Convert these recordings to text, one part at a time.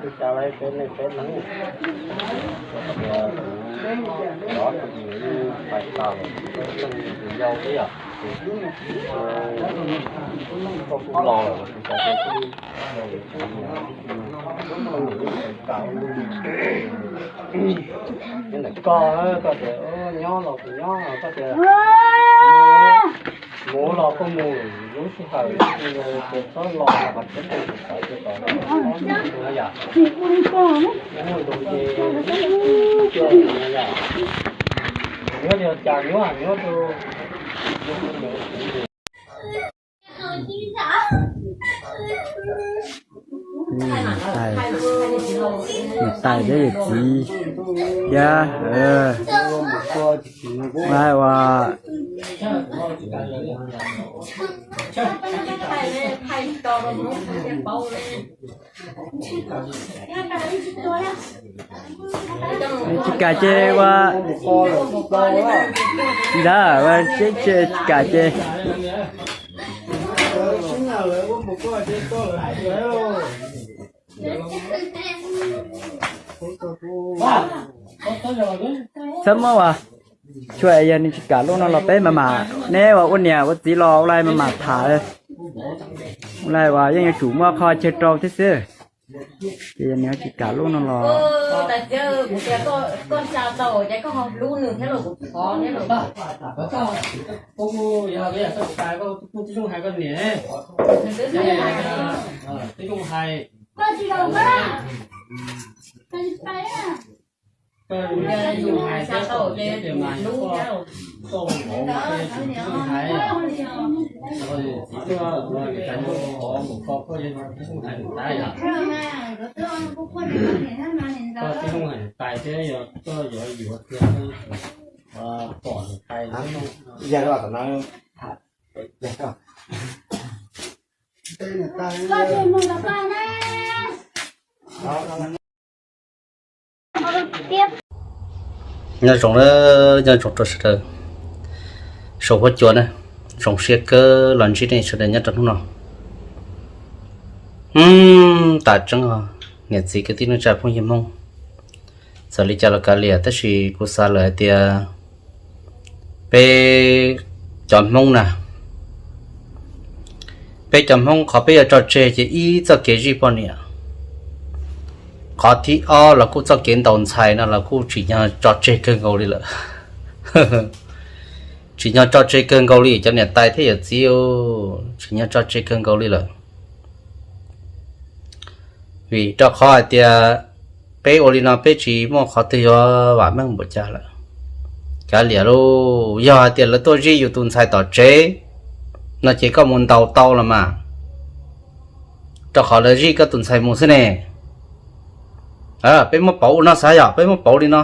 Twb ca laib peb neej peb neeg, tias kuv cov tus pais tas lawm, tus yau thiab yom, ces koj kuj los lawm, tus cov tus ntawm koj, koj tias nyob los kuv nyob, koj tias mus los koj mus, lub sij hawm ces txhob los qhov tseeb, kuv xav tias kom los yom. Mus tus ces yom, nyob li cas nyob nyob rau niam tais thiab yawm txiv thiab, ua tsis kam ces ua ntawd, ua tsis kam ces txhob muab ua, tsuas yog nws tsis kam lub no los peb mam mam, neb ua ua niam ua txiv los ua li mam mam tham, ua li uas yeej yuav tsum muaj qhov chaw rau thiab xwb. Ces yog nws tsis kam lub no los Nyob zoo, nyob zoo rau sawv daws saum huab cua na, zoo siab kawg los ntsib nej sawv daws nyob rau hnub no. Tam tseeb os, niam txiv kwv tij neej tsa phooj ywg Hmoob, txawm li cas los kav liam, tab sis kuv xav lawm hais tias peb cov Hmoob na, peb cov Hmoob qhov peb yuav tso tseg ces ib txoj kev zij poj niam, qhov thib ob los kuj txoj kev ntaus ntxhais no los kuj tsim nyog tso tseg kawg nkaus li lawm. Tsim nyog tso tseg kawg nkaus li cov niam tais thiab yawm txiv, tsim nyog tso tseg kawg nkaus li lawm. Vim rau qhov hais tias peb ua li no peb tsis muaj qhov twg yuav vam meej npaum cas lawm. Kav liam lauj, yog hais tias lawv tuaj zij yus tus ntxhais tom tsev no ces koj mus ntaus tau los mas, rau qhov lawv zij koj tus ntxhais mus xwb ne. Peb muab pauv ua no xav yom, peb muab pauv li no.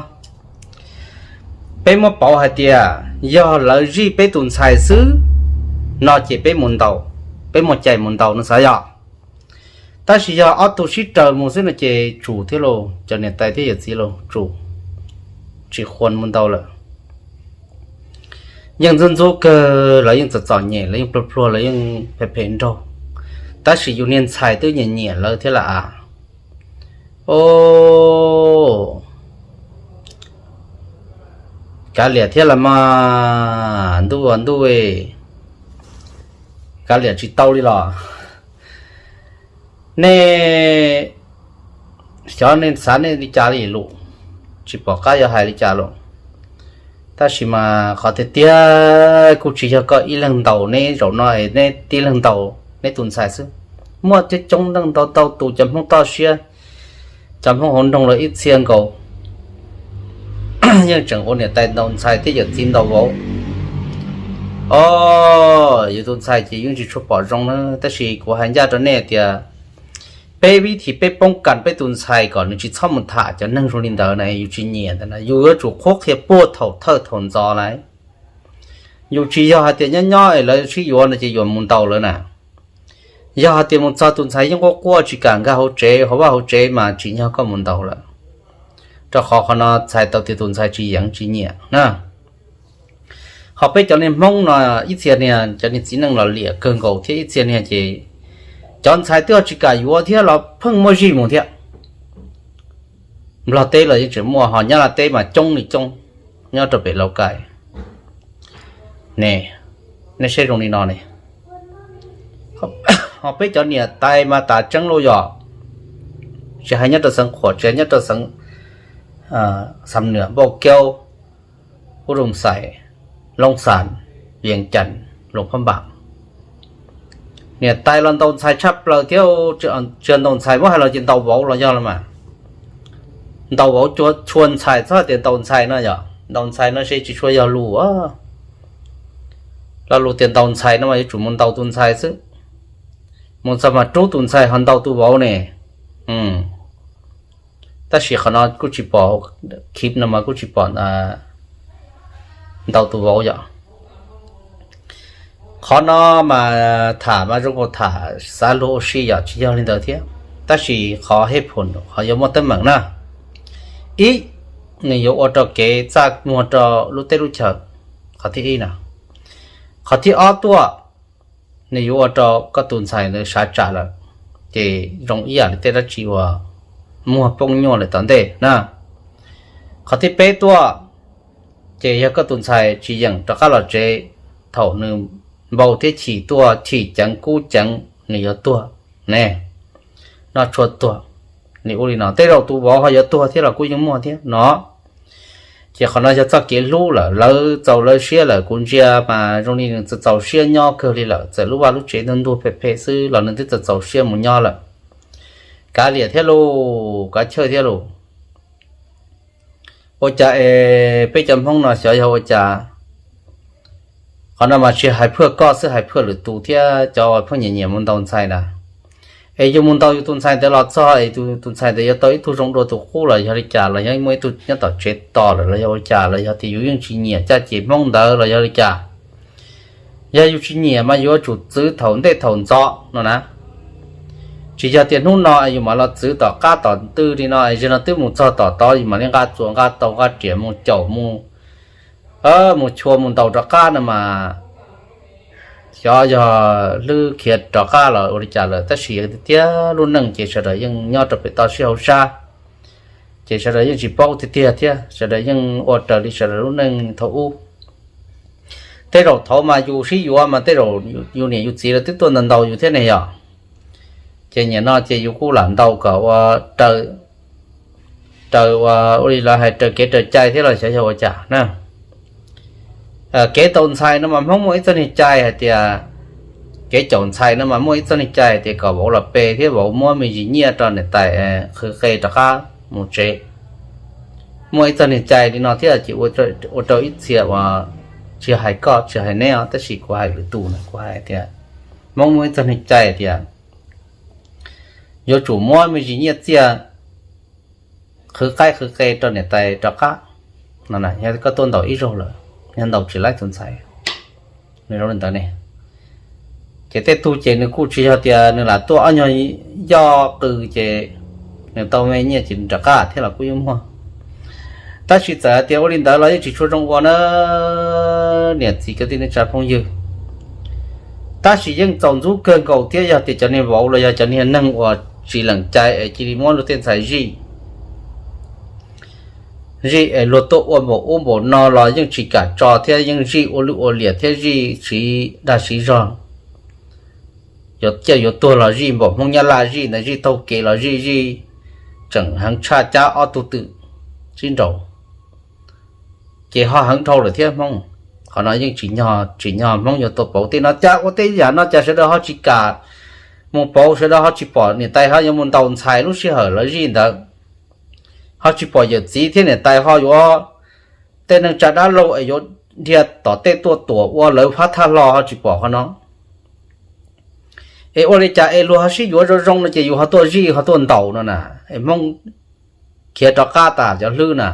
Peb muab pauv hais tias yog lawv zij peb tus ntxhais xwb no ces peb mus ntaus, peb muaj cai mus ntaus no xav yom. Tab sis yog ob tug sib raws mus xwb no ces tsum thiab lauj, cov niam tais thiab yawm txiv lauj, tsum, tsis khuam mus ntaus lawm. Yeej ntxub ntxub kawg, lawv yeej txom txom nyem, lawv yeej pluag pluag, lawv yeej phem phem nraug, tab sis yus niag ntxhais twb nyiam nyiam lawv thiab lawm as. O, kav liam thiab los mas ntuj ntuj, kav liam tsis tau li los. Nej xyov nej xav nej li cas li lus, tsis pom qab yuav hais li cas lus. Tab sis mas qhov tiag tiag kuj tsis yog koj ib leeg ntaus neb zaum no es neb tib leeg ntaus neb tus ntxhais xwb. Muaj coob coob leej ntau ntau tus cov Hmoob toj siab, cov Hmoob hauv nroog lawv ib txhia nkaus yeej tseem ua niam tais ntaus ntxhais thiab yawm txiv ntaus vauv. O, yus tus ntxhais ces yeej tsis tshua pom zoo na, tab sis kuv hais ncaj rau nej tias peb vib thim peb poob kas peb tus ntxhais kom nws tsis txhob mus tham cov neeg zoo li ntawd na, yus tsis nyiam ntawd na, yus yuav tsum qhuab qhia puag thaum thawj thaum ntxov lawm. Yus tsis yog hais tias nyob nyob es lawv sib yuav no ces yuav mus ntaus lawv na. Yog hais tias mus txog tus ntxhais yeej quaj quaj tsis kam nkag hauv tsev, hauv vaj hauv tsev mas tsim nyog koj mus ntaus lawm, rau qhov qhov no txhais tau tias tus ntxhais tsis yeev tsis nyiam na. Ho peb cov niag Hmoob no ib txhia niag cov niag txiv neej los liam kawg nkaus thiab ib txhia niag ces cov ntxhais twb ho tsis kam yuav thiab los pheej muab zij mus thiab. Nplog teb los yeej tseem muaj, ho Nyab Laj teb mas coob li coob nyob rau pem Laus Kais. Ne, nej saib zoo li no ne, ho peb cov niam tais mas tas tseeb lauj yog, tsis hais nyob rau xeev Khuam, tsis hais nyob rau xeev Xam Nwam, Npauj Kaub, Ub Rooj Xais, Loob Xas, Vias Cas, Luam Phab Npas, niam tais los ntaus ntxhais tshaj plaws thiab. Tsis yog ntaus ntxhais, muab hais los ces ntaus vauv los yog los mas. Ntaus vauv tshua ntxhais, txhob hais tias ntaus ntxhais no yog, ntaus ntxhais no se tsis tshua yog lus. Lo lus tias ntaus ntxhais no mas yuav tsum mus ntaus tus ntxhais xwb, mus txog mas rub tus ntxhais ho ntaus tus vauv ne. Tab sis qhov no kuj tsis pom, clip no mas kuj tsis pom ntaus tus vauv yom. Qhov no mas tham mas zoo nkaus tham xav luag ua si yom, tsis yog li ntawd thiab. Tab sis qhov hej phom qhov yuav muaj teeb meem na, ib, nws yuav ua rau kev txaj muag rau lub teb lub chaws, qhov thib ib na. Qhov thib ob tuaj, nws yuav ua rau koj tus ntxhais ntawd sav tsam lawm, ces zoo ib yam li tej dab tsi uas muag poob nyuaj lawm tom ntej na. Qhov thib peb tuaj, ces yog koj tus ntxhais tsis yeem rov qab los tsev, thaum nws npau thiab chim tuaj, chim ceev kub ceev nws yuav tuag ne. Noj tshuaj tuag, nws ua li no tej zaum tus vauv ho yuav tuag thiab los kuj yeej muaj thiab no. Ces qhov no yog txoj kev hlub lawm, lawv txaus lawv siab lawm. Kuv ntsia mas zoo li nws txaus txaus siab nyob kawg li lawm, txawm lub vaj lub tsev ntuag ntuag phem phem xwb los nws twb txaus txaus siab mus nyob lawm. Kav liam thiab lauj, kav chawj thiab lauj. Ua cas es peb cov Hmoob no xyov yog ua cas, qhov no mas tsis hais phaj koj xwb, hais phaj lwm tus thiab cov pheej nyiam nyiam mus ntaus ntxhais na. Es yus mus ntaus yus tus ntxhais ntawd los txog es tus ntxhais ntawd yuav tau ib tug zoo dua tus qub los yog li cas, los yog muaj ib tug nyob tom tsev tos lawm los yog ua cas, los yog tias yus yeej tsis nyiam caj ces Hmoob ntawd los yog li cas. Yog yus tsis nyiam mas yuav tsum txwv thaum ntej thaum ntxov no na. Tsis yog tias hnub no yus mam los txwv tom qab tom twg li no, zaum no twb mus txog tom tod yus mam li nqa txuas nqa taus nqa riam mus caum mus, mus chua mus ntaus rov qab no mas, xyov yog hlwb khiav rov qab los ua li cas lawm. Tab sis tiag tiag lub neej ces sawv daws yeej nyob rau pem toj siab hauv sab, ces sawv daws yeej tsis paub tiag tiag thiab, sawv daws yeej ua raws li sawv daws lub neej thaum ub. Tej zaum thaud mas yus sib yuav mas tej zaum yus niam yus txiv lawv twb tuaj ntaus ntaus yus thiab ne yom. Ces nim no ces yus kuj lam ntaus kom ua raws, raws ua ua li lawv hais raws kev raws cai thiab los xyov yog ua cas na. Kev tau ntxhais no mas Hmoob muaj ib txoj niag cai hais tias, kev caum ntxhais no mas muaj ib txoj niag cai hais tias kom vauv los pe thiab vauv muab me ntsis nyiaj rau niam tais qhwv qe rov qab mus tsev. Muaj ib txoj niag cai li no thiab ces ua rau ib txhia uas, tsis hais koj tsis hais neb os, tab sis kuv hais lwm tus na, kuv hais tias Hmoob muaj ib txoj niag cai tias yuav tsum muab me ntsis nyiaj txiaj qhwv qaib qhwv qe rau niam tais rov qab no. Yog koj tuaj ntaus ib zaug lawm, yog ntaus tsis laib tus ntxhais, nws zoo li ntawd ne. Ces tej tug ces nws kuj tsis yog tias nws lam tuaj ob nyuag yoj qw ces nws tau me nyiaj ces nws rov qab thiab los kuj yeej muaj. Tab sis txawm hais tias ua li ntawd los yeej tsis tshua zoo ua na, niam txiv kwv tij neej tsa phooj ywg. Tab sis yeej txaus ntxub kawg nkaus thiab yog tias cov niag vauv los yog cov niag neeg uas tsis lees cai es cia li muab luag tej ntxhais zij, zij es luag tuaj ua npaum ub npaum no los yeej tsis kam tso thiab yeej zij ua lwj ua liam thiab zij siv dag siv zog. Yuav ciaj yuav tuag los zij, npaum Hmoob Nyab Laj zij ntawd, zij taug kev los zij, zij tseem heev tshaj cab ob tug twm sib nraud. Ces ho heev dhau lawm thiab Hmoob. Qhov no yeej tsim nyog, tsim nyog Hmoob yuav tau pauv tej no. Cas ua tej yam no cas sawv daws ho tsis kam mus pauv, sawv daws ho tsis pom niam tais ho yuav mus ntaus ntxhais lub sij hawm lawv zij ntawd, ho tsis pom yawm txiv thiab niam tais ho yuav, tej neej tsa dab laug es yuav dhia tom tej tuaj tuam ua lawv phab thaj hlo ho tsis pom qhov no. Es ua li cas es luag ho sib yuav zoo zoo no ces yus ho tuaj zij ho tuaj ntaus no na, es Hmoob khiav rov qab tas cov hlwb na.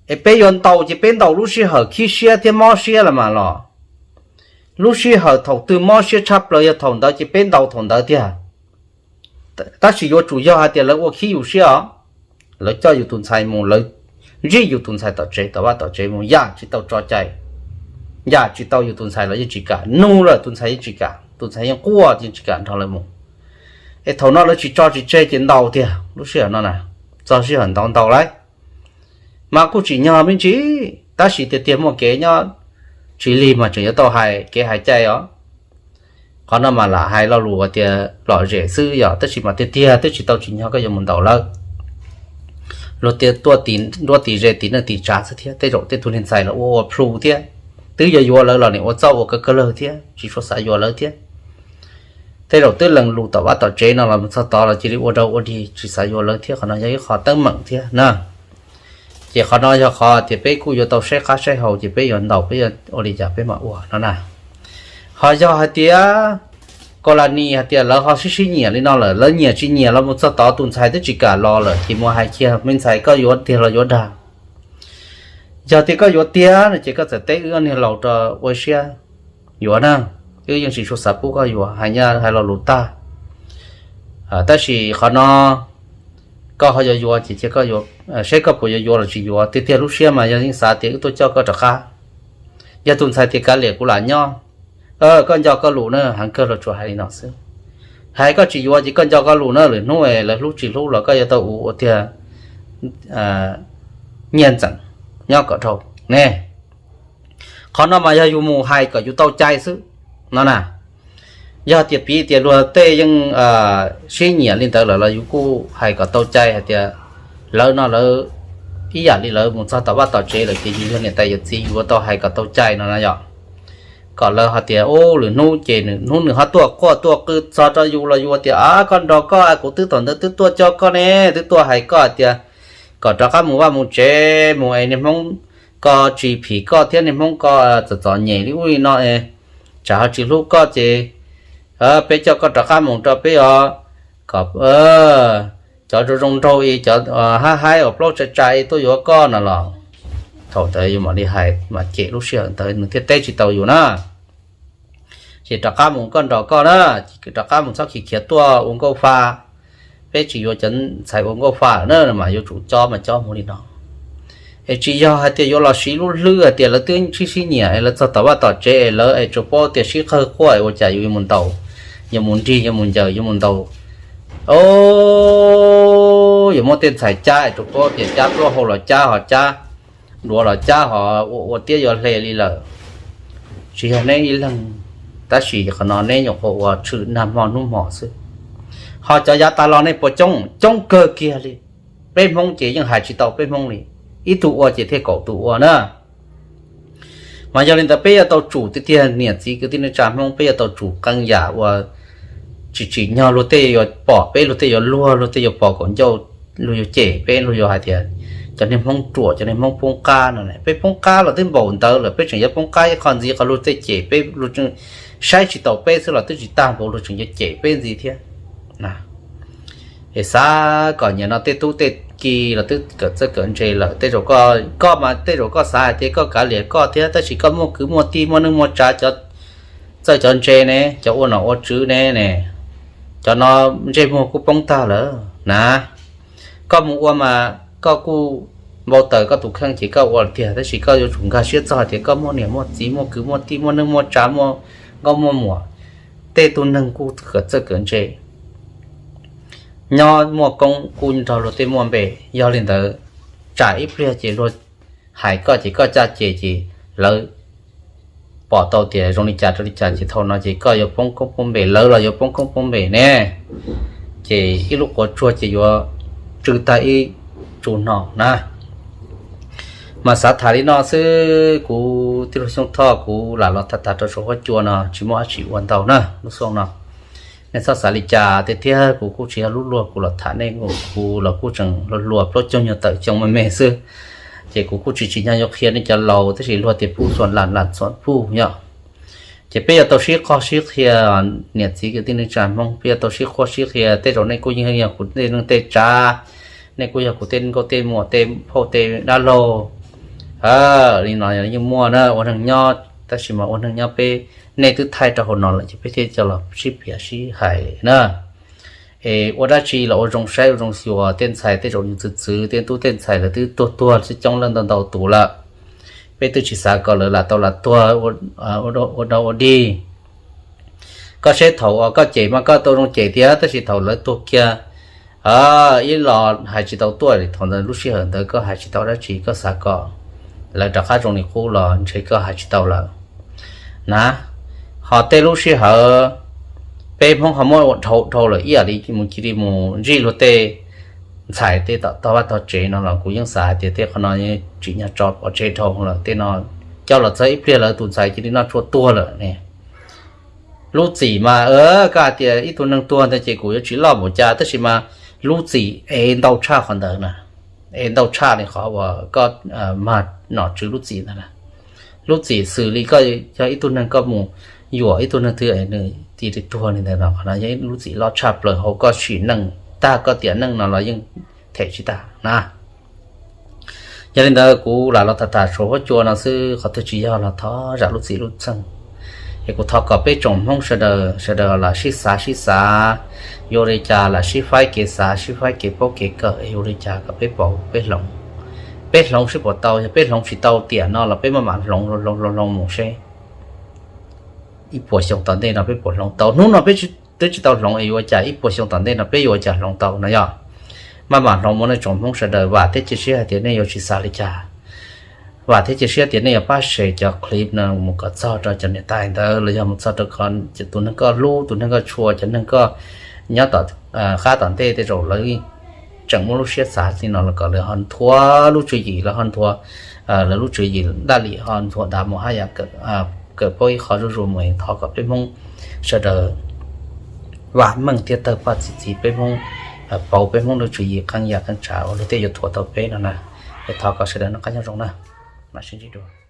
Es peb yuav ntaus ces peb ntaus lub sij hawm khib siab thiab mob siab los mas los. Lub sij hawm thaum twg mob siab tshaj plaws yog thaum ntawd ces peb ntaus thaum ntawd tiag. Tab sis yuav tsum yog hais tias lawv ua khib yus siab os, lawv coj yus tus ntxhais mus, lawv ntsib yus tus ntxhais tom tsev, tom vaj tom tsev mus, yam tsis tau tso cai, yam tsis tau yus tus ntxhais los yeej tsis kam, nug lawm tus ntxhais yeej tsis kam, tus ntxhais yeej quaj yeej tsis kam nrog lawv mus. Es thaum no lawv tsis tso tsis tseg ces ntaus tiag lub sij hawm no na, txog sij hawm ntaus ntaus lawm. Mas kuj tsim nyog me ntsis, tab sis tiag tiag muaj kev nyob tsis lig mas tseem yuav tau hais kev hais cai os. Qhov no mas lam hais lo lus tias lom zem xwb yom, tab sis mas tiag tiag twb tsis tau tsim nyog koj yuav mus ntaus lawv. Luag tias tuaj tim nruab tim ze tim neej tim tsav xwb thiab, tej zaum tej tug niag ntxhais los ua ua plhu thiab, twb yuav yuav lawv los nim ua txoj ua kaw kawg lawg thiab, tsis tshua xav yuav lawv thiab. Tej zaum twb lees lus tom vaj tom tsev no los mus txog tod los cia li ua rau ua dig tsis xav yuav lawv thiab, qhov no yog ib qho teeb meem thiab na. Ces qhov no yog qhov tias peb kuj yuav tau saib qab saib hau ces peb yuav ntaus peb yuav ua li cas peb mam ua no na. Ho yog hais tias, kos las nis hais tias lawv ho sib sib nyiam li no lawm, lawv nyiam tsis nyiam los mus txog tod tus ntxhais twb tsis kam los lawm ces mus hais kiag me ntxhais koj yuav tiag los yuav dag. Yog tias koj yuav tiag no ces koj txawm teb wb ob niag laus rau ua siab yuav na, wb yeej tsis tshua xav pub koj yuav, hais nyaj hais lo lus tag. Tab sis qhov no koj ho yuav yuav ces cia koj yuav, saib koj puas yuav yuav los tsis yuav. Tiag tiag lub siab mas yog yeej xav tias wb tuaj coj koj rov qab. Yog tus ntxhais tias kav liam kuv lam nyob, koj nco koj lus na, heev kawg los tsuas hais li no xwb. Hais koj tsis yuav ces koj nco koj lus na, lwm hnub lawv hlub tsis hlub los koj yuav tau ua tiag nyiaj ntxeem nyob kom dhau ne. Qhov no mas yog yus mus hais kom yus tau cai xwb no na. Yog tias piv tias luag tej yeej sib nyiam li ntawd lawm los yus kuj hais kom tau cai hais tias lawv no lawv ib yam li lawv mus txog tom vaj tom tsev lawm ces yus yog niam tais yawm txiv yus yuav tau hais kom tau cai no na yom. Kom lawv hais tias ub lwm hnub ces nws hnub nws ho tuaj quaj tuaj qw txog rau yus los yus tias a koj nrog koj kuv twb thaum ntawd twb tuaj coj koj ne, twb tuaj hais koj hais tias kom rov qab mus vaj mus tsev mus es niag Hmoob ko tsis phim koj thiab niag Hmoob ko txom txom nyem li ub li no es tsam ho tsis hlub koj ces peb coj koj rov qab mus rau peb os, kom cov zoo zoo nraug es cov haib haib uas plaub tsa tsa es tuaj yuav koj no los. Thaum ntawd yus mam li hais mas cem lub sij hawm ntawd nws thiaj teb tsis tau yus na. Ces rov qab mus koj nrog koj na, rov qab mus txhob khiav khiav tuaj ua nkauj fa, peb tsis yuav cov ntxhais ua nkauj fa na, mas yuav tsum cob mas cob mus li no. Es tsis yog hais tias yuav los siv lub hlwb hais tias lawv twb sib sib nyiam es lawv txog tom vaj tom tsev es lawv es tsuas paub tias sib qawg quaj es ua cas yus yuav mus ntaus, yuav mus nrig, yuav mus ncaws, yuav mus ntaus, o, yuav muab tej ntxhais cab es tsuas paub tias cab plaub hau los cab ho cab duav los cab ho ua ua tiab yuav hle li lawm. Tsis yog neb ib leeg, tab sis qhov no neb nyuam qhuav ua tshwm nag hmo hnub hmo xwb. Ho cov yav tas los nej puas coob? Coob kawg kiag li. Peb Hmoob ces yeej hais tsis tau peb Hmoob li, ib tug ua ces thiaj kaum tus ua na. Mas yog li ntawd peb yuav tau tsum tiag tiag niam txiv kwv tij neej tsa Hmoob, peb yuav tau tsum qee yam uas tsis tsim nyog luag tej yuav pom peb, luag tej yuav luag, luag tej yuav pom kaum ncauj, luag yuav cem peb, luag yuav hais tias cov niag Hmoob ruam, cov niag Hmoob poob qab no. Peb poob qab los twb npaum ntawd lawm, peb tseem yuav poob qab ib qho ntxiv, qhov luag tej cem peb, luag saib tsis taus peb xwb los twb tsis tag npaum, luag tseem yuav cem peb ntxiv thiab. Es xav kom nyias no tej tub tej ki los twb kawm txawj kawm ntse lawm, tej zaum koj mas tej zaum koj xav hais tias koj kav liam koj thiab, tab sis koj muaj kwv muaj tij muaj neej muaj tsav, cov txawj cov ntse ne, cov ua nom ua tswv ne ne, cov no ntsej muag kuj poob tag lawm na. Koj mus ua mas koj kuj npau taws koj tus kheej ces koj ua tiag, tab sis koj yuav tsum nkag siab txog hais tias koj muaj niam muaj txiv muaj kwv muaj tij muaj neej muaj tsav muaj nkauj muaj muam, tej tug neeg kuj kawm txawj kawm ntse, nyob muaj koob kuj nrog luag tej muaj npe. Yog li ntawd, tsam ib pliag ces luag hais koj ces koj caj ces ces lawv pom tau tias zoo li cas rau li cas ces thaum no ces koj yuav poob koob poob npe, lawv los yuav poob koob poob npe ne. Ces ib lub quav tsuag ces yuav tsw tag ib tsu hno na. Mas xav tham li no xwb, kuv tij laug Xyooj Thoj kuv lam los tham tham rau saum huab cua no tsis muaj dab tsi ua ntau na lub xyoo no. Nej txhob xav li cas tiag tiag, kuv kuj tsis yog lub luag, kuv los tham nej, kuv los kuj tseem hluas hluas plaub caug nyuag tawm xyoo me me xwb. Ces kuv kuj tsis tsim nyog yuav qhia nej cov laus, tab sis luag tias puj xuam lam lam xuam puj yom. Ces peb yuav tau sib qog sib qhia, niam txiv kwv tij neej tsa Hmoob, peb yuav tau sib qhuab sib qhia. Tej zaum nej kuj yeej yog kuv tej neej tej tsav, nej kuj yog kuv tej nkauj tej muam tej phauj tej dab laug, Li no yeej muaj na, ua neeg nyob, tab sis mas ua neeg nyob peb, nej twb thaij rau hauv no lawm ces peb thiaj coj los sib piav sib hais na. Es ua dab tsi los ua zoo saib ua zoo xyuas, tej ntxhais tej zaum yus txwv txwv, tej tub tej ntxhais lawv twb tuag tuag xwb, coob leej ntau ntau tus lawm. Peb twb tsis xav kom lawv lam tau lam tuag ua dog ua dig. Koj seb thaum uas koj cem mas koj tau zoo cem thiab, tab sis thaum lawv tuag kiag ib los hais tsis tau tuaj li, thaum ntawd lub sij hawm ntawd koj hais tsis tau dab tsi, koj xav kom lawv rov qab zoo li qub los ntshe koj hais tsis tau lawm na. Ho tej lub sij hawm peb Hmoob ho muab ua dhau dhau lawm ib yam li mus cia li mus ntsib luag tej ntxhais tej tom tog vaj tog tsev no los kuv yeej xav hais tias tej qhov no tsim nyog tso pov tseg dhau lawm, tej no coj los txog ib pliag lawv tus ntxhais cia li noj tshuaj tuag lawm ne. Lub txim mas koj hais tias ib tug neeg tuag ntawd ces kuv yuav tsis loj npaum cas, tab sis mas lub txim es ntau tshaj qhov ntawd na, es ntau tshaj li qhov uas koj mag nom tswv lub txim ntawd na. Lub txim xws li koj yog ib tug neeg koj mus yuam ib tug neeg twg nws cia li tuag li ntawd no, qhov no yog ib lub txim loj tshaj plaws hauv koj sim neej, tag koj tiam neej no los yeej them tsis tag na. Yog li ntawd kuv lam los tham tham saum huab cua no xwb, qhov twg tsis yog los thov zam lub txim lub txim. Es kuv thov kom peb tsoom Hmoob sawv daws, sawv daws lam sib xav sib xav, yuav ua li cas lam sib faib kev xav, sib faib kev paub kev kawm, yuav ua li cas kom peb pauv peb hloov. Peb hloov sib puas tau, yog peb hloov tsis tau tiam no los peb maj mam hloov hloov hloov hloov mus seb ib puas xyoo tom ntej no peb puas hloov tau. Hnub no peb twb tsis tau hloov es yuav ua cas ib puas xyoo tom ntej no peb yuav ua cas hloov tau no yog. Maj mam hloov mus nej tsoom Hmoob sawv daws, vam thiab cia siab hais tias nej yuav tsis xav li cas. Vam thiab cia siab tias nej yuav pab share cov clip no mus kom txog rau cov niam tais ntawd los yog mus txog rau tus neeg koj hlub, tus neeg koj tshua, cov neeg koj nyob tom qab tom ntej tej zaum lawv tseem muaj lub siab xav li no los kom lawv ho nthuav lub tswv yim, lawv ho nthuav, lawv lub tswv yim daj lim ho nthuav dav mus haj yam kawm paub ib qho zuj zus mus. Thov kom peb Hmoob sawv daws vam meej thiab tawg paj txi txiv peb Hmoob, pauv peb Hmoob lub tswv yim qee yam qee tsam uas luag tej yuav thuam tau peb no na. Es thov kom sawv daws noj qab nyob zoo na, mam sib ntsib dua.